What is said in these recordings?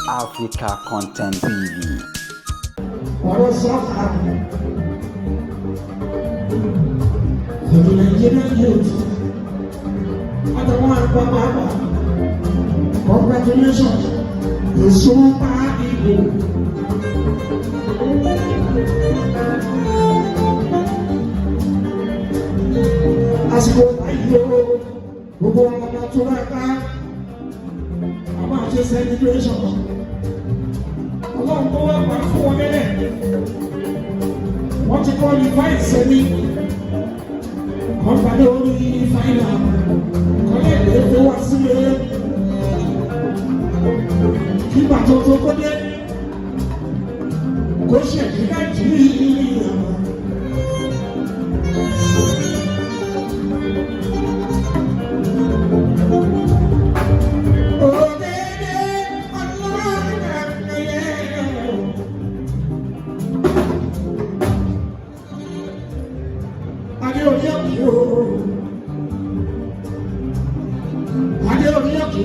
Africa Content TV. Ọ̀rọ̀ sọ́kà for the Nigerian youth àtàwọn àgbààgbà, congratulations, the Super Eagle. Àsìkò báyìí o, gbogbo ọmọ tó bá ká a máa ṣe celebration. Ọlọ́run tó wá pa fún wọn nílẹ̀, wọ́n ti qualify semi, kọ́ńtà lórí final, kọ́lé ìwé tó wá sílé kí bàtò tó kó dé kó ṣèlú Nàìjíríà. Ògèdè ọlọ́run ẹ̀yẹ. Adé orí ọ̀kì o. Adé orí ọ̀kì.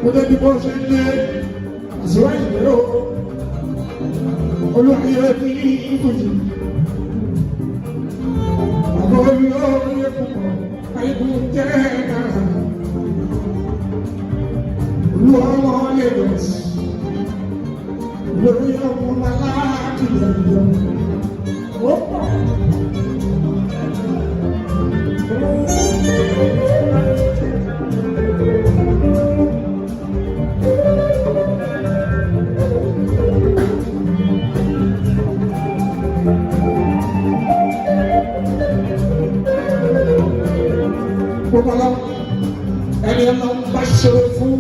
Mo débi bó ṣe ń lé àṣìwá ìgbéró. Olúwayé ní ìfòjì. Àbọ̀ olóyè púpọ̀, àìkú jẹ́ náà. Olúwa ọmọ Lagos. Lórí ọmọ aláàkìlẹ̀ ìjọ. Ó pọ̀. Gbogbo lọ ẹni ọlọ́run bá ṣe fún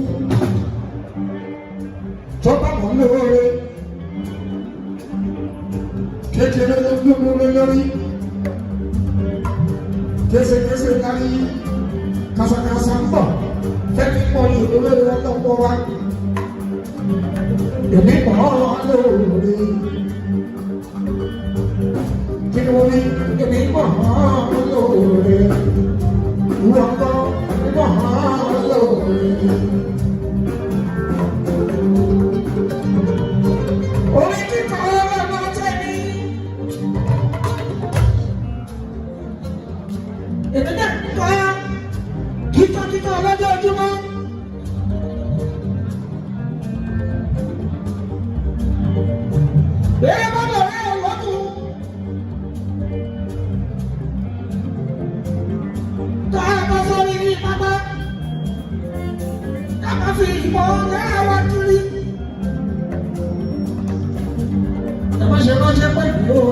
tó bá mọ̀ lóore kékeré ló gbogbo lórí késekése kárí kásakásá ń bọ̀ fẹ́mi pọ̀ ní olórí ọlọ́pọ̀ wa, èmi mọ̀ ọ́ lóore. Kí ni wọ́n ní? Èmi mọ̀ ọ́ lóore. Ìwọ kọ́ mọ̀ ọ́ lóore. Orí kíkọ́ ọlọ́mọ tẹ́mi. Èmi náà kọ́ kíkọ́ kíkọ́ lójoojúmọ́. Bẹ́ẹ̀ bá bẹ̀rẹ̀ ọlọ́dún. Tá a bá sọ́rí ní pápá. Ká máa fi ìbọn náà wá kiri. Ẹ má ṣe ránṣẹ́ pẹ̀lú o,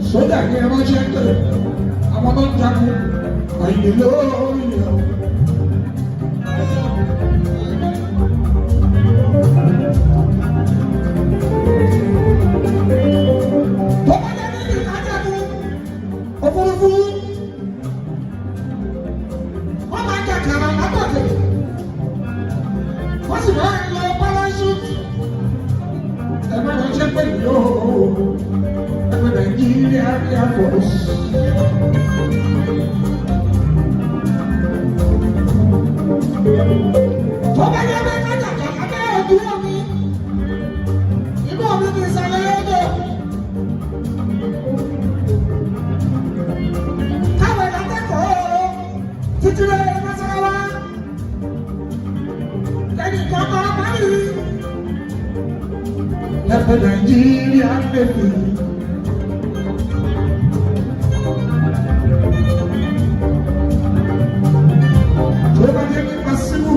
sójà ní ẹ ránṣẹ́ pé àwọn tó ń jagun àìlè lórí rẹ̀ o. Tó bá dé nínú ìkájagun òfurufú, wọ́n máa ń jẹ kàrà látọ̀kẹ̀, wọ́n sì máa ń lọ parachute. Ẹ má ránṣẹ́ pẹ̀lú o, ẹgbẹ́ Nàìjíríà Air Force. Tó bá yẹ bẹ́ẹ̀ kájà kàkà bẹ́ẹ̀ ojú omi, inú omi ti sàlẹ̀ yọ̀dọ̀. Káwọn ẹ̀dá kẹ́kọ̀ọ́ títí lórí mọ́sálásá kẹ́ni kọ́kọ́ báyìí. Ẹgbẹ́ Nàìjíríà Navy. Tó bá jẹ́ nípa síbù,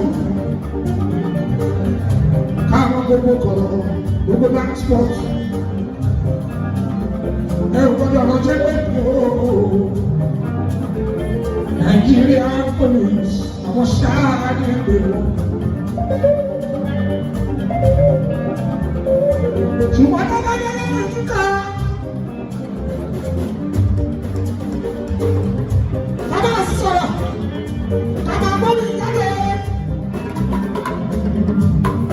káwọn gbogbo kọ̀ọ̀rọ̀ gbogbo black spot. Ẹ ò gbọ́dọ̀ lọ jẹ́ pé ooo Nàìjíríà police àwọn ṣáà ní ẹgbẹ́ wọn. Ṣùgbọ́n tó bá yẹ lẹ́nu kíkọ́, ká máa sọ̀rọ̀, ká máa gbóbi jáde,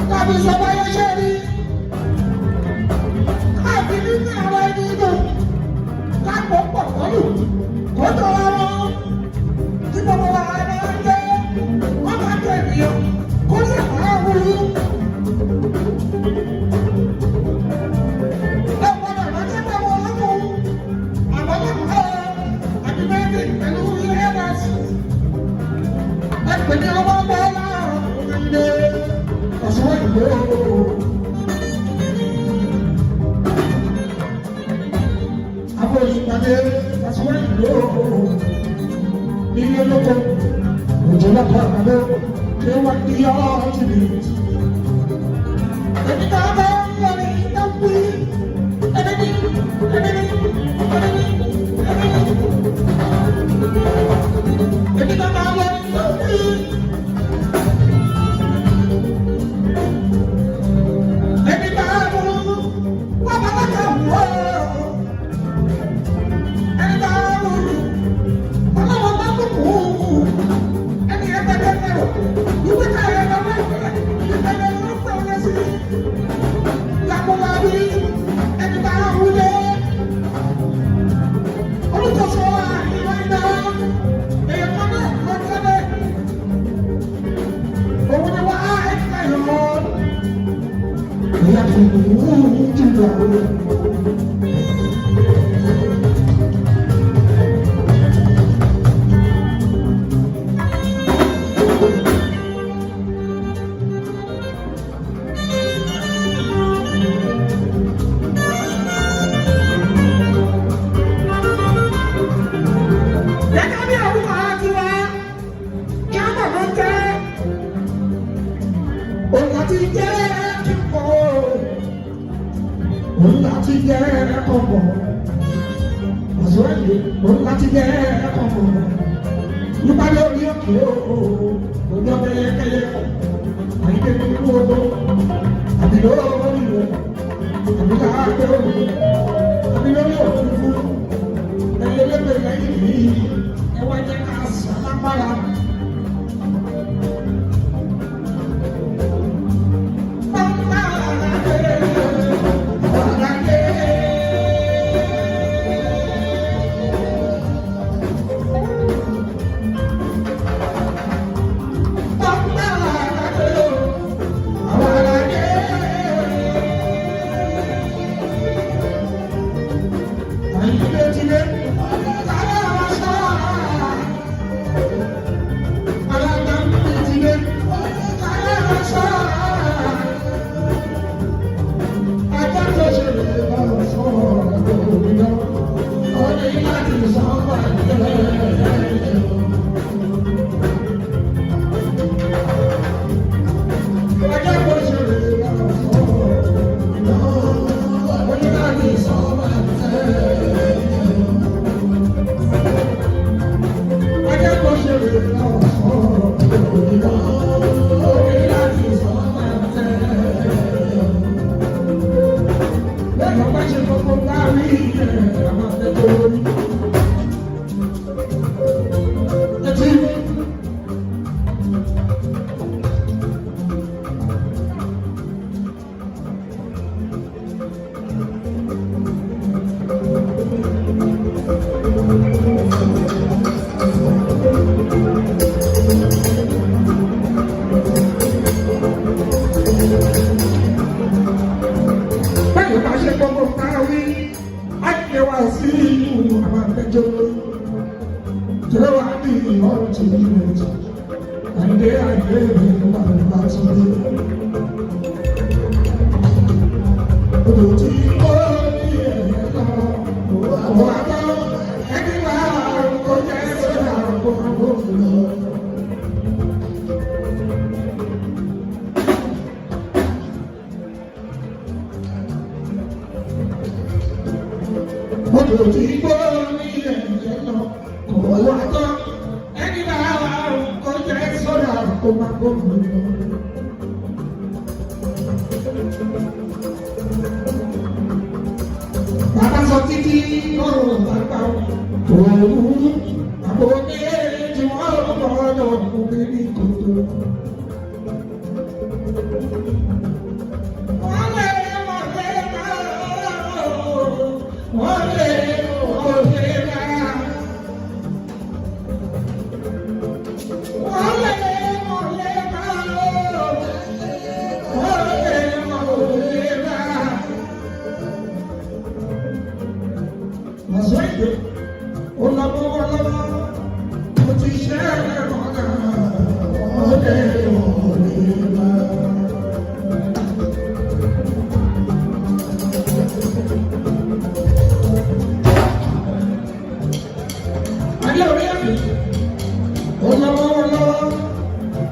tàbí sọ báyọ̀ ṣe rí, káàkiri nínú àwọn ẹni inú, ká pọ̀ pọ̀ kọ́lù, kó jọra wọn, kí gbogbo wa máa ń jẹ́, wọ́n máa jẹ́ ènìyàn, kó lè máa pè ní ọmọ bọ́lá òyìnbó ọ̀sán ìgbò. Àwọn òṣìpàdé ọ̀sán ìgbò nílé lóko òjò lọ́kọ̀ àgbàdo kí wọ́n di ọ́ tìbí. Èmi náà bá ń lọ ní ìdáwí. Ẹni ní ẹni ní ẹni ní ẹni ní. Èmi náà bá ń lọ ní ìdáwí. Ẹni bá mú wọ́n bá bá kà wọ́. Ẹni bá mú ọlọ́wọ́ bá kú kú. Ẹni ẹgbẹ́ bẹ́ẹ̀ bẹ́ẹ̀ ìwé ká ẹ̀ bá bẹ́ẹ̀ bẹ́ẹ̀ ìwé ká ẹ̀ bá bẹ́ẹ̀ sí. Làkúnlábí ẹni bá wúlé. Olùkọ́sọ àìwá iná èèyàn kan náà lọ́jọ́ bẹ́ẹ̀. Òun ni wọ́n á ẹ̀ka yọ̀. Ìyá kò wú jù lọ. Gẹ́gẹ́ bí orúkọ tiwa, kí á mọ̀ ló jẹ́. Òun láti jẹ́ kíkọ́. Òun láti jẹ́ kọ̀mọ̀. Àzọ́yè òun láti jẹ́ kọ̀mọ̀. Nípa lórí òkè ooo, òjò kẹyẹkẹyẹ. Àyíké nínú odò, àbí lórí rẹ̀, àbí láàgbé òru, àbí lórí òfurufú. Ẹyẹ lẹ́gbẹ̀ẹ́ lẹ́yìn yìí, ẹ wá jẹ́ ká sọ lágbára. Báyọ̀ bá ṣe gbogbo káwí, á jẹ́ wá sí ìlú àwọn akẹ́jọ́. Jẹ́ wá ní ìhọ́tì ìrètí, àìdé àìdé ìlú bàbá ti dé. Odò tí ó ní ẹ̀yẹ lọ, àwọn àbọ̀ ẹni máa kó jẹ́ sọ́dà gbogbo lọ. Odò tí gbó ní ẹ̀jẹ̀ lọ, kò wá tán. Ẹni máa kó jẹ́ sọ́dà kó máa gbóhùn lọ. Bàbá sọ títí lọ́rùn bàbá òun àbò méjì wọ́n gbọ́dọ̀ kú ní kòtò. Wọ́n lé wọ́n lé máa wọ́n lé wọ́n lé máa. Wọ́n lé wọ́n lé máa wọ́n lé wọ́n lé máa. Àzọ́ìdè, ó lọ mọ́ wọn.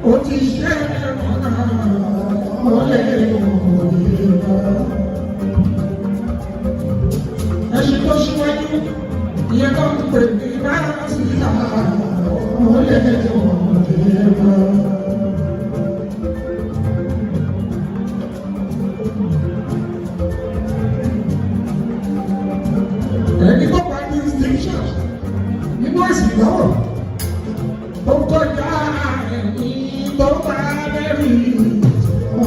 Ó ti ṣe ọ̀nà ọ̀lẹ́ òde. Ẹṣin tó ṣíwájú, ìyẹn tó ń pè ní Báṣílá ọ̀lẹ́ òde. Ẹni tó bá ní distinction nínú ẹ̀sìn náà tó kọjá ẹni tó bá lẹ́rìí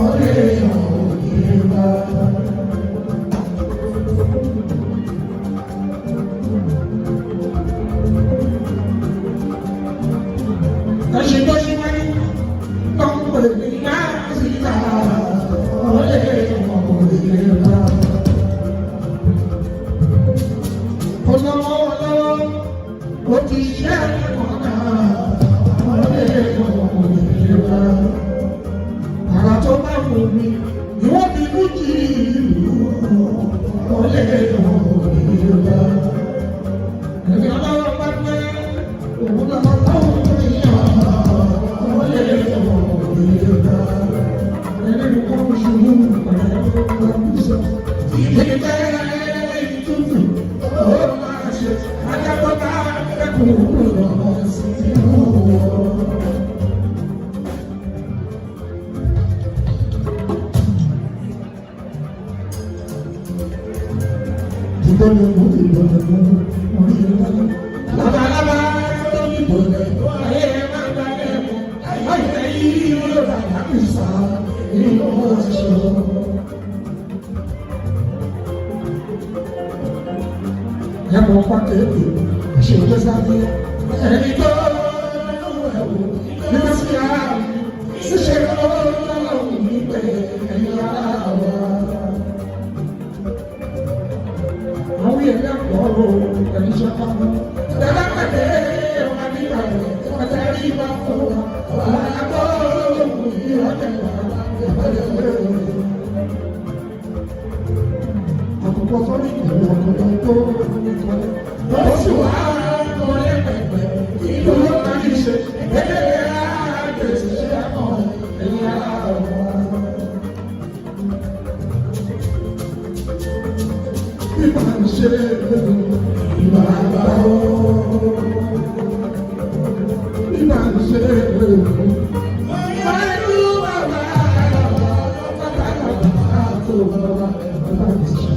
ọ̀rẹ́ òde bá. Ẹṣin tó ṣíwájú tó ń pè ní Báṣílá ọ̀rẹ́ òde bá. Ọlọ́wọ́ ó ti ṣe ọ̀nà ọ̀rẹ́ òde. Àrà tó bá wù mí ni wọ́n fi mú jí ìlú ọ̀rẹ́ òde. Ẹ̀mí ọlọ́wọ́ bá pẹ́ òun lọ́wọ́ lọ́wọ́ tó yàn ọ̀rẹ́ òde. Ẹni mi kọ́ ṣubú pẹ̀lú ọ̀rẹ́ ìgbẹ́ ìtútù ó máa ṣe ajábọ́ bá kẹ́kọ̀ọ́ lọ́wọ́ sí i. Labalábá tó ní bọ̀lẹ̀ ayé máa ń dalẹ̀ mọ́ àìsàn yìí ló bá yàgbé nínú aṣọ. Ẹ̀mọ̀ pàtẹ́kì ṣe tó sáré ẹni tó ẹ̀wò nínú sí ara mi ṣíṣe lọ́wọ́ mi pé ẹ̀yin ara wa. Àwọn èèyàn pọ̀ ọ́ ẹ̀yin ṣe kọ́ mọ́. Dàdá pàdé ọmọ nígbà rẹ̀ ọjà rí bá fún wa. Àgbọ̀ òun ìrọ̀lẹ́ wà àkùkọ tó ní ìlú ọkùnrin tó ní kọlẹ. Ó sì wá kọlẹ pẹpẹ ìlú ló máa ń ṣe ẹgbẹ́ àgbèsè ṣe àmọ́ ẹ̀yìn ara wọn. Ìgbà ń ṣe ìgbà àgbà ó. Ìgbà ń ṣe ìlú bàbá bàbá bàbá tó bàbá bàbá ti ṣe.